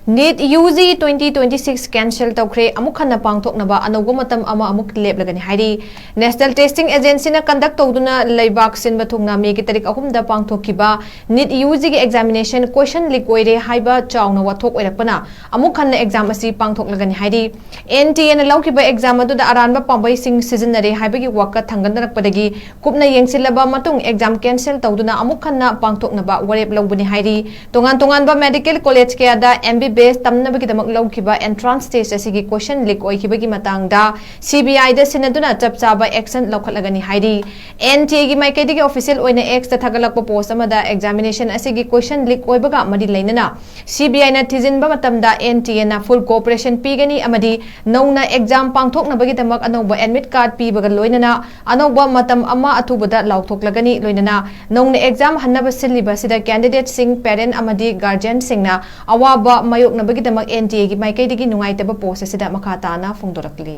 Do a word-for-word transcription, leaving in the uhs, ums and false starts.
NEET UG twenty twenty six cancel ꯇꯧꯈ꯭ꯔꯦ, ꯑꯃꯨꯛ ꯍꯟꯅ ꯄꯥꯡꯊꯣꯛꯅꯕ ꯑꯅꯧꯕ ꯃꯇꯝ ꯑꯃ ꯑꯃꯨꯛ ꯂꯦꯞꯂꯒꯅꯤ ꯍꯥꯏꯔꯤ꯫ National Testing Agencyꯅ conduct ꯇꯧꯗꯨꯅ ꯂꯩꯕꯥꯛ ꯁꯤꯟꯕ ꯊꯨꯡꯅ ꯃꯦꯒꯤ ꯇꯥꯔꯤꯛ ꯑꯍꯨꯝꯗ ꯄꯥꯡꯊꯣꯛꯈꯤꯕ NEET UGꯒꯤ examination question leak ꯑꯣꯏꯔꯦ ꯍꯥꯏꯕ ꯆꯥꯎꯅ ꯋꯥꯊꯣꯛ ꯑꯣꯏꯔꯛꯄꯅ ꯑꯃꯨꯛ ꯍꯟꯅ exam ꯑꯁꯤ ꯄꯥꯡꯊꯣꯛꯂꯒꯅꯤ ꯍꯥꯏꯔꯤ꯫ NTAꯅ ꯂꯧꯈꯤꯕ exam ꯑꯗꯨꯗ ꯑꯔꯥꯟꯕ ꯄꯥꯝꯕꯩꯁꯤꯡ ꯁꯤꯖꯤꯟꯅꯔꯦ ꯍꯥꯏꯕꯒꯤ ꯋꯥꯀꯠ ꯊꯥꯡꯒꯠꯅꯔꯛꯄꯗꯒꯤ ꯀꯨꯞꯅ ꯌꯦꯡꯁꯤꯜꯂꯕ ꯃꯇꯨꯡ exam cancel ꯇꯧꯗꯨꯅ ꯑꯃꯨꯛ ꯍꯟꯅ ꯄꯥꯡꯊꯣꯛꯅꯕ ꯋꯥꯔꯦꯞ ꯂꯧꯕꯅꯤ ꯍꯥꯏꯔꯤ꯫ ꯇꯣꯉꯥꯟ ꯇꯣꯉꯥꯟꯕ medical college ꯀꯌꯥꯗ MBBS ꯇꯝꯅꯕꯒꯤꯗꯃꯛ ꯂꯧꯈꯤꯕ entrance test ꯑꯁꯤꯒꯤ question leak ꯑꯣꯏꯈꯤꯕꯒꯤ ꯃꯇꯥꯡꯗ CBIꯗ ꯁꯤꯟꯅꯗꯨꯅ ꯆꯞ ꯆꯥꯕ action ꯂꯧꯈꯠꯂꯒꯅꯤ ꯍꯥꯏꯔꯤ꯫ NTAꯒꯤ ꯃꯥꯏꯀꯩꯗꯒꯤ official ꯑꯣꯏꯅ Xꯇ ꯊꯥꯒꯠꯂꯛꯄ post ꯑꯃꯗ examination ꯑꯁꯤꯒꯤ question leak ꯑꯣꯏꯕꯒ ꯃꯔꯤ ꯂꯩꯅꯅ CBIꯅ ꯊꯤꯖꯤꯟꯕ ꯃꯇꯝꯗ NTAꯅ full cooperation ꯄꯤꯒꯅꯤ ꯑꯃꯗꯤ ꯅꯧꯅ exam ꯄꯥꯡꯊꯣꯛꯅꯕꯒꯤꯗꯃꯛ ꯑꯅꯧꯕ admit card ꯄꯤꯕꯒ ꯂꯣꯏꯅꯅ ꯑꯅꯧꯕ ꯃꯇꯝ ꯑꯃ ꯑꯊꯨꯕꯗ ꯂꯥꯎꯊꯣꯛꯂꯒꯅꯤ꯫ ꯂꯣꯏꯅꯅ ꯅꯧꯅ exam ꯍꯟꯅꯕ ꯁꯤꯜꯂꯤꯕ ꯑꯁꯤꯗ candidateꯁꯤꯡ, parent ꯑꯃꯗꯤ guardianꯁꯤꯡꯅ ꯑꯋꯥꯕ ꯃꯥꯌꯣꯛꯅꯕꯒꯤꯗꯃꯛ NTAꯒꯤ ꯃꯥꯏꯀꯩꯗꯒꯤ ꯅꯨꯡꯉꯥꯏꯇꯕ post ꯑꯁꯤꯗ ꯃꯈꯥ ꯇꯥꯅ ꯐꯣꯡꯗꯣꯔꯛꯂꯤ꯫